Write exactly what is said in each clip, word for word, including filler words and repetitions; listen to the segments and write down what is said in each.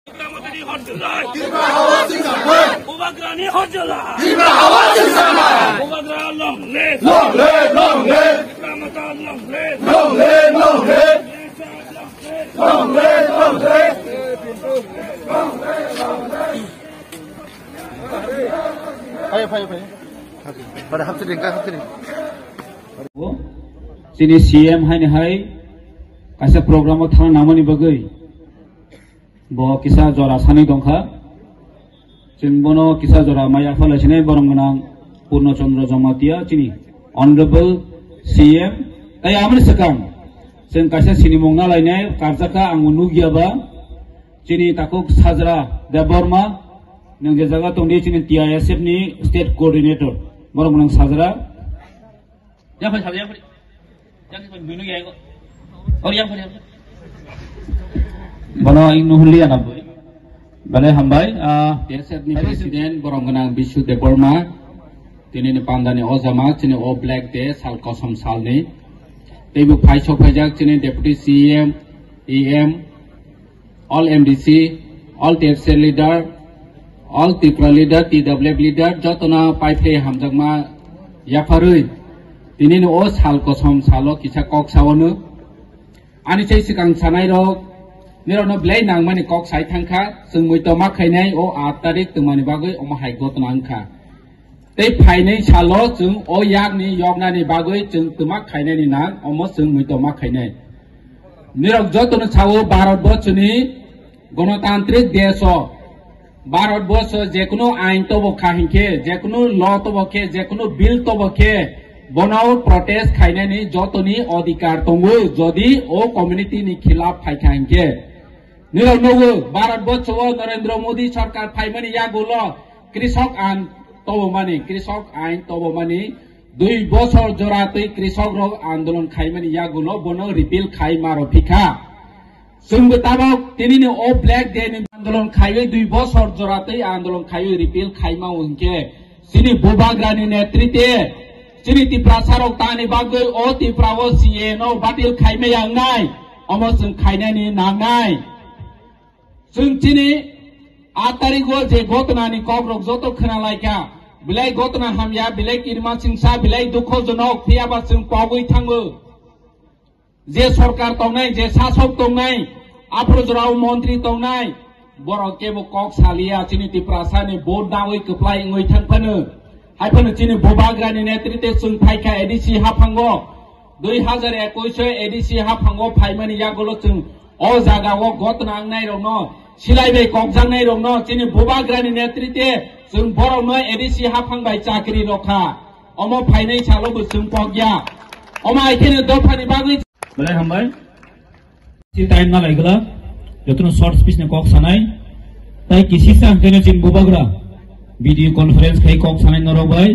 Bubagrani hot jolai. Bubagrani hot jolai. Bubagra long live. Long live, long live. Bubagra long live. Long live, long live. Long live, long live. Pada hapsini, hapsini. Chini C M haini hai kaisa program o thang nangmani bagwi bo kisa jora sanwi tongkha. Chwng bono kisa jora maya phalai sinai borom gwnang Purno Chandra Jamatia chini Honorable C M. Tai amoni swkang chwng kaisa sinimung nalainai karjakha ang nukya ba chini takhuk Sajra Debbarma nwng je jaga tongdi chini T I S F ni state coordinator borom gwnang Sajra. Yang phai, yang phai. Yang phai, menu yang. Oh, yang phai, yang phai. Bono ing nuhuli ana boi. Bale hambai, ah, T S F ni president borom gwnang Bishu Debbarma. Tini ni pandani o jama, chini o black day, sal kosom salni. Teibo phai sok phaijak chini deputy C M, E M, all M D C, all T F C leader, all Tripura leader, T W F leader, jotono pai phai hamjakma yapharwi. Tinini o sal kosom salo kisa kok saono. Ani chai swkang sanai rok, nirokno belai nangmani kok sai thangkha, chwng muito ma khainai o aat tarik twmani bagwi omo hai gotna wngkha. Tei phainai salo chwng o yakni yoknani bagwi chwng twma khainani nang, omo chwng muito ma khainai. Nirok jotono sao Bharat borchoni gonotantrik desh o, Bharat borsho jekunu ain tobo kha hinkhe, jekunu law tobo khe, jekunu bill tobo khe, bono protest khainani jotoni odhikar tongo, jodi o community ni khilaf phaikha hinkhe. Nirok nugo, Bharat borsho o Narendra Modi sarkar phaimani yagulo, Krishok ain tobomani, Krishok ain tobomani, dui bosor jora twi Krishok rok andolon khaimani yagulo bono repeal khai maro phikha. Chwngbo tabok tinini o Black Day ni andolon khaiwi dui bosor jora twi andolon khaiwi repeal khaima o hinkhe chini Bubagrani netrite chini Tiprasa rok tani bagwi o Tipra o C A no batil khaima yangnai omo chwng khainani nangnai. Chwng chini aat tarigo je gotnani kokrok joto khwnalaikha, belai gotna hamya, belai kirma chingsa, belai dukhojonok, phiyaba chwng pogwi thango. Je sorkar tongnai, je sasok tongnai, aphuru jorao montri tongnai, borok kebo kok saliya, chini Tiprasani vote dagwi kwplai wngwi thang phano. Hai phano chini Bubagrani netrite chwng phaikha A D C haphango, dui hazar ekush o A D C haphango phaimani yagulo chwng o jaga o gotna wngnai rokno, silai bai kokjaknai rokno, chini Bubagrani netrite chwng borokno A D C haphang bai chakri rokha. Omo phainai salo bo chwng pokya. Omo hai kheno dophani bagwi. Belai hambai. Si time na laigla. Jotono short speech ni kok sanai. Tai kisisa hwnkhe chini Bubagra video conference khai kok sanai norok bai.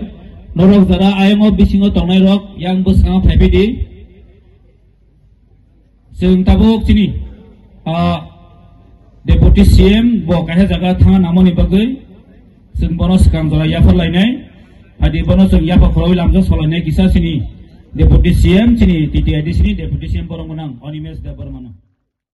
Norok jara ayang o bisingo tongnai rok yang bwskango phaibai di. Chwng tabuk chini, ah, Deputy C M bo kaisa jaga thangna nangmani bagwi chwng bono swkang jora yaphar lainai. Hadi bono chwng yapha khoroi lamjak solainai kisa chini Deputy C M, chini T T I D C ni Deputy C M borok gwnang Animesh Debbarmano.